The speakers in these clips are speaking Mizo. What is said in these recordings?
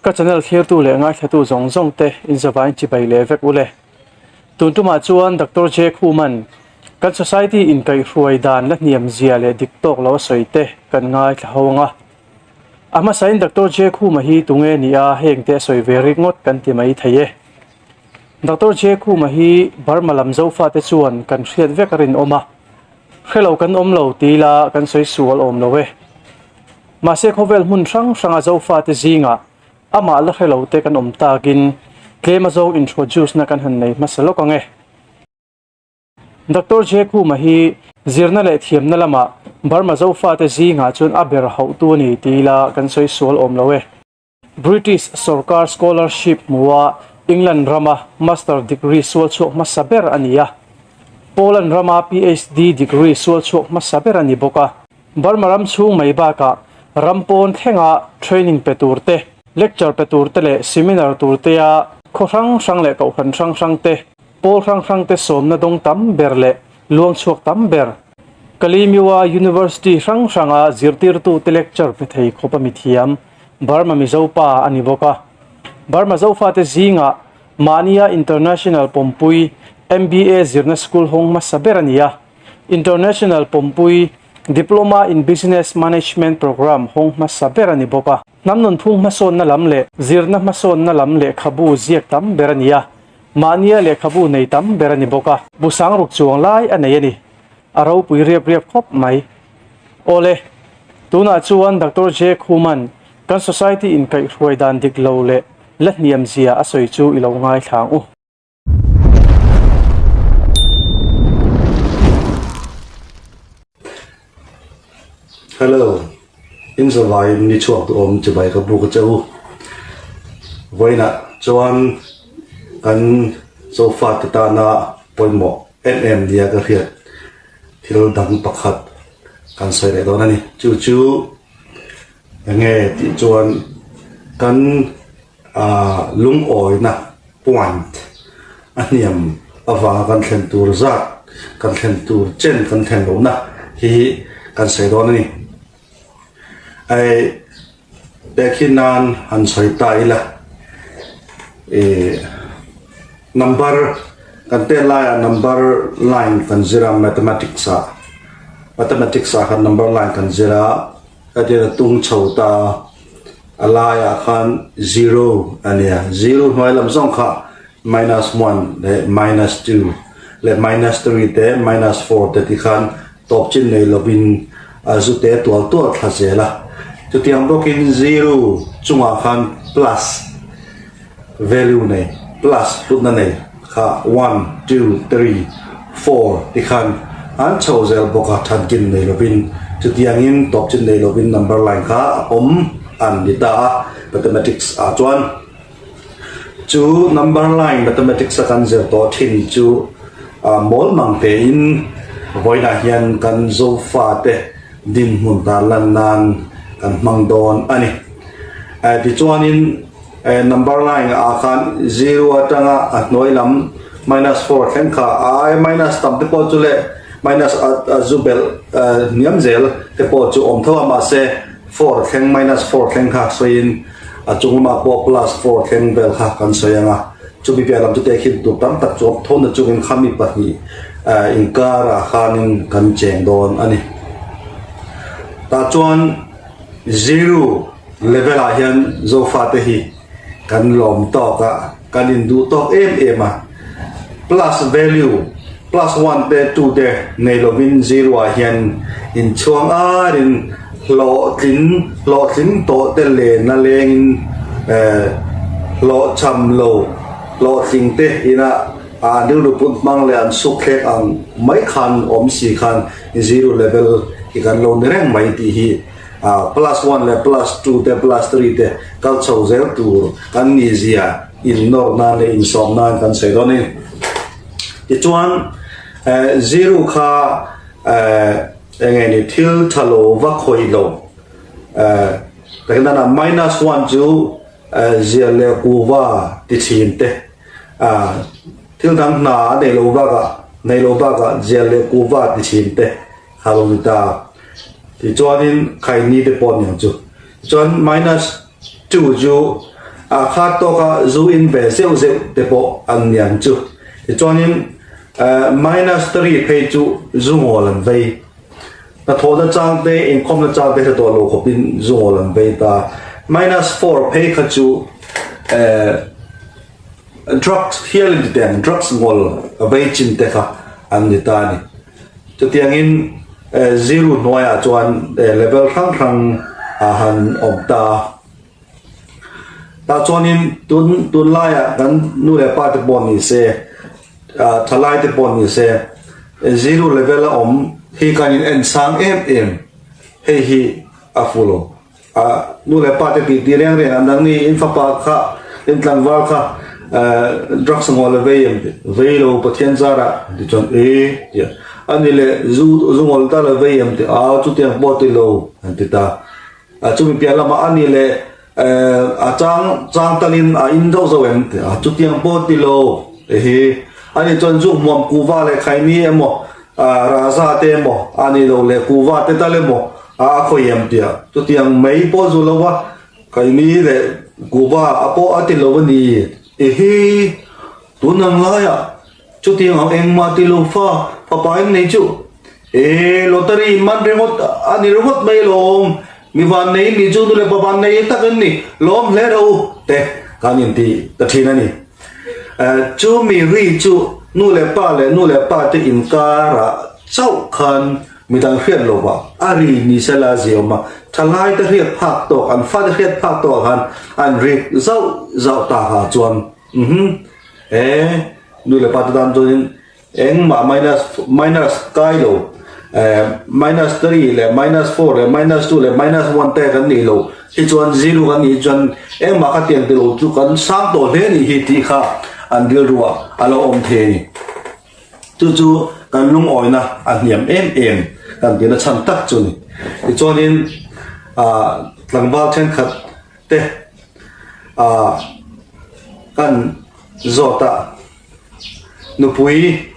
Ka channel thlirtu leh ngaithlatu zawng zawng te inzavain chibai leh vek ule. Tun tumah chuan Doctor J Khuman kan society inkaihhruai dan la hniam zia leh dik tawk lo a sawi te kan ngaithla ho ang a. A hmasain Doctor J Khuma hi tunge ni a heng te a sawi ve rik ngawt kan ti mai thei e. Doctor J Khuma hi Burma lam Zofate chuan kan hriat vek a rinawm a. Hrelo kan awm lo ti ila kan sawi sual awm lo e. Mahse khawvel hmun hrang hranga Zofate zingah amah la hrelo te kan awm takin tlem a zo introduce na kan han nei hmasa lawk ang e. Doctor J Khuma hi zirna leh thiamna lamah Burma Zofate zingah chuan a ber hauhtu a ni ti ila kan sawi sual awm lo e. British sorkar scholarship hmua England rama Master degree sual chhuak hmasa ber a ni a. Poland rama PhD degree sual chhuak hmasa ber a ni bawk a. Burma ram chhung mai bakah ram pawn thlenga training pe tur te, lecture pe tur te leh seminar tur tea khaw hrang hrang leh kohhran hrang hrang te, pawl hrang hrang te sawmna dawng tam ber leh luang chhuak tam ber Kalimiwa University hrang hranga zirtirtute lecture pe thei khawp a mithiam Burma Mizo pa a ni bawk a. Burma Zofate zingah mahnia International pawmpui MBA zirna school hawng hmasa ber a ni a. International pawmpui Diploma in Business Management program hawng hmasa ber a ni bawk a. Hnam nunphung hmasawnna lam leh zirna hmasawnna lam lehkhabu ziak tam ber a ni a. Mahnia lehkhabu nei tam ber a ni bawk a. Bu sangruk chuang lai a nei a ni. A ropui riap riap khawp mai. Awle, tunah chuan Doctor J Khuman kan society inkaihhruai dan dik lo leh la hniam zia a sawi chu i lo ngaithla ang u. Hello, in zavaiin ni chhuak duhawm chibai ka buk a che u. Vawiinah chuan kan sofa te tana pawimawh em em nia ka hriat thil dang pakhat kan sawi leh dawn a ni. Chu chu enge tih chuan kan Aaa lungawina point a hniam avanga kan thlen tur zat kan thlen tur chen kan thlen lohna hi kan sawi dawn a ni. Ei tehkhin nan han sawi ta ila ih number kan tel laiah number line kan zir a mathematics ah mathematics ah khan number line kan zir a. Hetiang a tung chho ta a, a laiah khan zero a nia, zero hnuai lam zawng kha minus one leh minus two leh minus three te minus four te tikhan tawp chin nei lovin a zu te tual tual thla zel a, chutiang bawkin zero chungah khan plus. Value nei, plus hlutna nei kha one, two, three, four ti khan an chho zel bawk a, thankin nei lovin chutiangin tawp chin nei lovin number line kha a awm an ni ta a, mathematics ah chuan chu number line mathematics a kan zir tawh thin chu mawl mang tein vawiinah hian kan zofa te dinhmun tarlan nan kan hmang dawn a ni. Tichuanin. Number line ah khan zero atanga a hnuai lam minus 4 thleng kha a ai minus tam te pawh chu leh minus a zu belh hniam zel te pawh chu awm tho a mahse 4 thleng minus 4 thleng kha sawiin a chung lamah pawh plus 4 thleng vel kha kan sawi ang a chumi piah lam chu tehkhin tur tam tak chu awm tho na chungin khami pahnih inkarah khanin kan cheng dawn a ni. Tah chuan zero Level ah hian Zofate hi kan lawm tawk a, kan induh tawk em em a. Plus value, plus one te two te nei lovin zero ah hian inchhuang arin hlawhtling hlawhtling tawh te len a lengin eh hlawhchham lo hlawhtling te ina ah rilru put hmang leh an suk thlek ang mai khan awm si khan zero level hi kan lo ni reng mai tih hi Ah plus one leh plus two te plus three te kal chho zel tur kan nih zia in nawr nan leh insawm nan kan sawi dawn a ni. Tichuan eh zero kha eh eng nge ni thil tha lo va khawih lo eh takin dana minus one chu eh zia leh kuva ti thin te ah thil dang hna a neih loh bakah neih loh bakah zia leh kuva ti thin te A lo ni ta. Tichuanin khaini te pawh aniang chu. Tichuan minus 2 chu A khat tawka zu in ve zeuh zeuh te pawh an niang chu. Tichuanin minus three phei chu zu ngawl an vei. Hnathawhna chang te, inkhawmna chang te hre tawh lo khawpin zu ngawl an vei ta. Minus four phei kha chu drugs hial in ti teh ang, drugs ngawl a vei chin te kha an ni ta a ni. Chutiangin zero hnuaiah chuan level hrang hrang a han awm ta a. Tah chuanin tun tunlaiah kan nu leh pa te pawh ni se, thalai te pawh ni se, zero level a awm hi kan in en sang em em hei hi a fu lo. Nu leh pa te tih tih reng reng an dang ni in fapa kha in tlangval kha drugs ngaw la vei em tih vei lo Pathian zarah ti chuan e tia a ni leh zu zu ngawl ta la vei em tih a chutiang pawh ti lo an ti ta. A chumi piah lamah a ni leh a chang chang talin a in zauh zauh em tih a chutiang pawh ti lo te hi a ni chuan zu hmuam kuva leh khaini emaw raza te emaw a ni lo leh kuva te tal emaw a a khawi em tih a chutiang mai pawh zu lo va khaini leh kuva a pawh a ti lo a ni ti hi tun ang laiah Chutiang ang engmah ti lo fa fapa in nei chu e lottery in man ringawt a ni ringawt mai lawm, mi van nei ni chu nu leh pa van nei tak in ni lawm hle ro te kan in ti ta thin a ni. Chu mi ri chu nu leh pa leh nu leh pa te inkar ah chauh khan midang hriat lo va a ri ni se la ziawm a, thalai te hriat phak tawk an fate hriat phak tawk ah khan an rik zauh zauh tak ah chuan uhmm e Nu leh pa te tan chuanin engmah minus minus kai lo eh minus three leh minus four leh minus two leh minus one te kan nih loh hi chuan zero kan nih chuan engmah kha tiang tilo chu kan sang tawh hle nih hi tih kha an rilruah a lo awm thei a ni. Chu chu kan lungawina a hniam em em kan tihna chhan tak chu a ni. Tichuanin ah tlangval thenkhat te ah kan zawt a nupui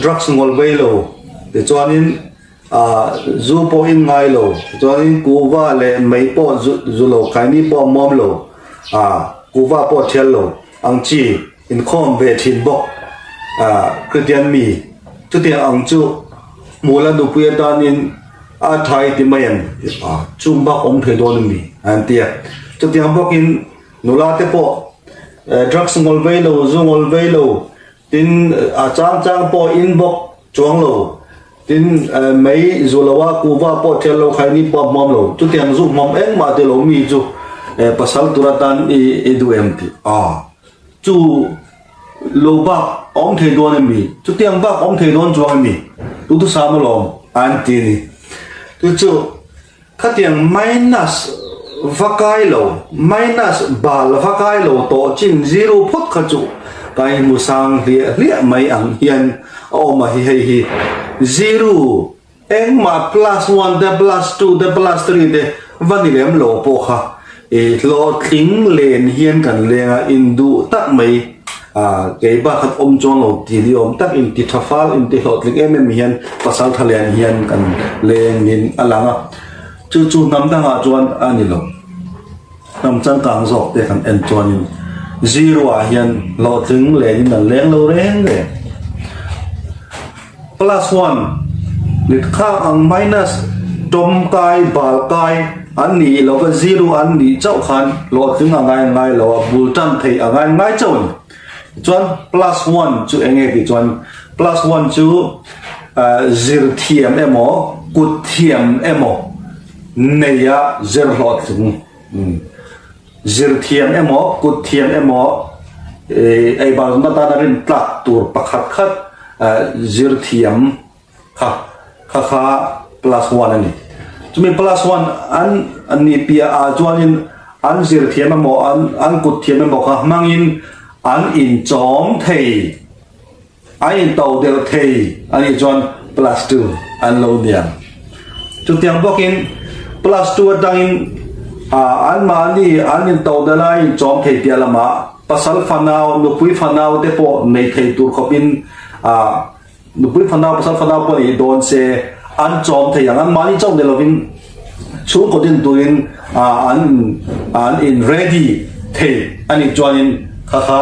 drugs ngawl vei lo tichuanin ah zu pawh in ngai lo tichuanin kuhva leh mei pawh zu zu lo khaini pawh a muam lo ah kuhva pawh a thial lo ang chi inkhawm ve thin bawk ah Kristian mi chutiang ang chu hmula nupui atanin a tha i ti mai ang ah chung bak awm thei dawn a mi an ti a chutiang bawkin Nula te pawh drugs ngawl vei lo, zu ngawl vei lo, tin a chang chang pawh in bawk chuang lo, tin mei zu lo a kuhva pawh thial lo, khaini pawh a hmuam lo, chutiang zu hmuam engmah ti lo mi chu pasal tur atan i duh em tih a chu lo bak a awm thei dawn em mi, chutiang bak a awm thei dawn chuang em mi, duhthusam alawm an ti a ni. Chu chu. Khatiang minus va kai lo, minus bal va kai lo tawh chin zero phawt kha chu ka inhmu sang hliah hliah mai ang hian a awm a hi hei hi zero engmah plus one te plus two te plus three te va ni lem lo pawh kha i hlawhtling len hian kan leng a induh tak mai. Ah, kei bakhat awm chuang lo ti ni awm tak in ti tha fal in ti hlawhtling em em hian pasal tha lian hian kan leng in a lang a, chu chu hnam dangah chuan a ni lo. Hnam changkang zawk te kan en chuanin zero ah hian hlawhtling len in an leng lo reng reng. Plus one, Mit khang ang minus tawm kai bal kai an nih lo va zero an nih chauh khan hlawhtling a ngai ngai lo a, bul tan theih a ngai ngai chauh a ni. Tichuan plus one chu eng nge tih chuan plus one chu zir thiam emaw kut thiam emaw neia zir hlawhtling. Zir thiam emaw, kut thiam emaw, ei balna tana rin tlak tur pakhat khat zir thiam kha kha kha plus one a ni. Chumi plus one an an nih piah ah chuanin an zir thiam emaw an an kut thiam emaw kha hmangin an inchawm thei, an into deuh thei a nih chuan plus two an lo niang. Chutiang bawkin plus two atangin ah anmahni an into deuh lai inchawm thei piah lamah pasal fanau, nupui fanau te pawh nei thei tur khawpin ah nupui fanau, pasal fanau pawh nei dawn se an chawm thei ang. Anmahni chauh ni lovin chhungkaw din turin ah an an in ready. thei a nih chuanin kha kha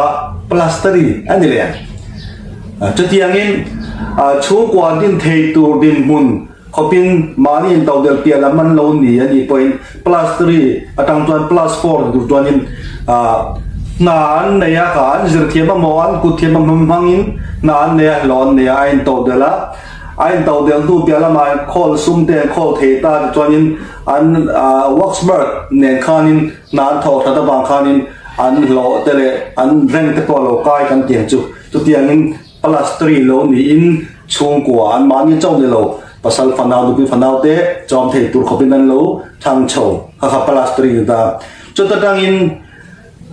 plus three a ni leh ang. Chutiangin chhungkua din thei tur dinhmun khawpin mahni intodelh piah lam an lo ni a nih pawhin plus three atang chuan plus four ni tur chuanin hna an nei a, kha an zirthiam emaw an kut thiam emaw hmangin hna an nei a, hlawh an nei a, a intodelh a. A intodelh hnu piah lamah khawl sum te an khawl thei ta tichuanin an Waxberg nen khanin hna an thawh that avang khanin an hlawh te leh an rank te pawh a lo kai kan tih ang chu. Chutiangin plus three lo niin chhungkua an mahni chauh ni lo pasal fanau nupui fanau te chawm thei tur khawpin an lo thang chho kha kha plus three ni ta. Chuta tangin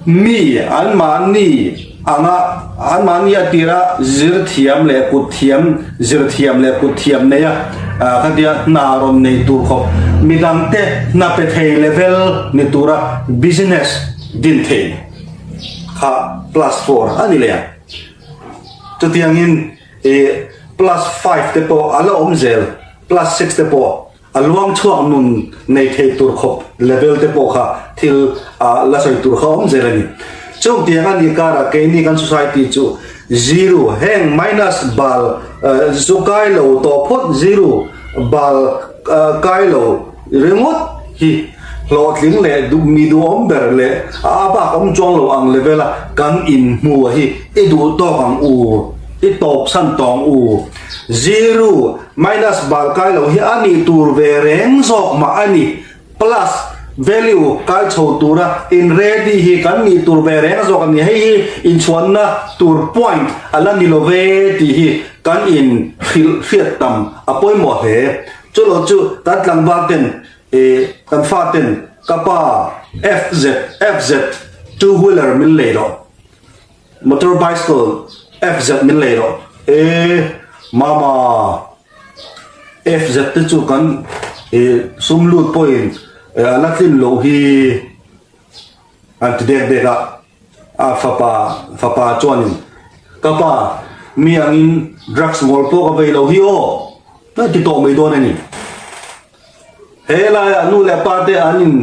Mi anmahni anga anmahni a tira zir thiam leh kut thiam zir thiam leh kut thiam neia khatia hna rawn nei tur khawp midangte hna pe thei level ni tura business din thei kha plus four a ni leh ang. Chutiangin ih plus five te pawh a la awm zel plus six te pawh. A luang chhuak nun nei thei tur khawp level te pawh kha thil ah la sawi tur kha awm zel a ni. Chung tiang a nih karah keini kan society chu zero heng minus bal zu kai lo tawh phawt zero bal kai lo ringawt hi hlawhtling leh mi duhawm ber leh a bak awm chuang lo ang level a kan inhmu hi i duh tawk ang u, i tawp san tawng u. Zero minus bal kai lo hi a nih tur ve reng zawk mah a ni. Plus value kai chho tura in ready hi kan nih tur ve reng zawk a ni. Hei hi inchhuanna tur point a la ni lo ve tih hi kan in hrilh hriat tam a pawimawh hle. Chulo chu kan tlangval ten eh kan fa ten ka pa FZ FZ two wheeler min lei loh. Motor bicycle FZ min lei rawh e mama FZ te chu kan e sum lut pawhin a la tlin loh hi an ti dek dek a a fapa fapa chuanin ka pa mi angin drugs ngawl pawh ka vei loh hi aw a ti tawh mai dawn a ni. He laiah nu leh pa te an in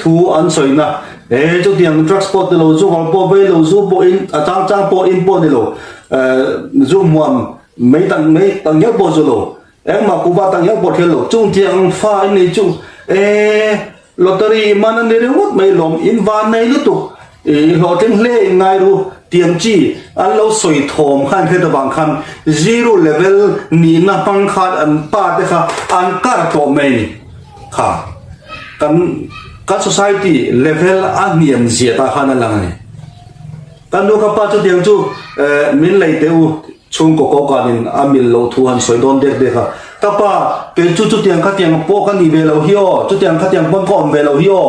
thu an sawi na, he chutiang drugs pawh ti lo, zu hawl pawh vei lo, zu pawh in a chang chang pawh in pawh ni lo, zu hmuam mai tak mai tak ngial pawh zu lo, engmah kuhva tak ngial pawh thial lo, chung tiang fa in nei chu e lottery i man a ni ringawt mai lawm, in van nei lutuk I hlawhtling hle in ngai ru tiang chi an lo sawi thawm khan hret avang khan zero level nihna hmang khan an pa te kha an kar tawh mai ni kha kan kan society level a hniam zia tah khan a lang a ni. Kan nu ka pa chu tiang chu min lei teh u chhungkaw ko kanin a mil loh thu han sawi dawn dek dek a ka pa kei chu chutiang khatiang pawh ka nih ve loh hi aw chutiang khatiang pawn ka awm ve loh hi aw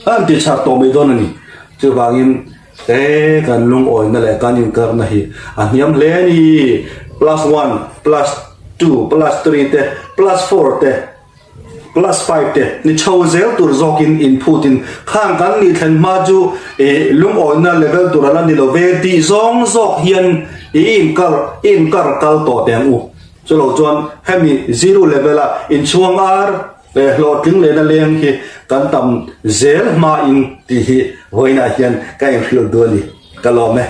An ti chhak tawh mai dawn a ni. Chuvangin he kan lungawina leh kan inkarna hi a hniam hle a ni. Plus one, plus two, plus three te, plus four te, plus five te ni chho zel tur zawkin inphutin khang kan nih thlen hma chu ih lungawina level tur a la ni lo ve tih zawng zawk hian i inkar inkar kal tawh teh ang u. Chulo chuan hemi zero level a inchhuang ar He hlawhtling lehna leng hi kan tam zel hmain tih hi vawiinah hian ka inhrilh duh a ni. Ka lawm e.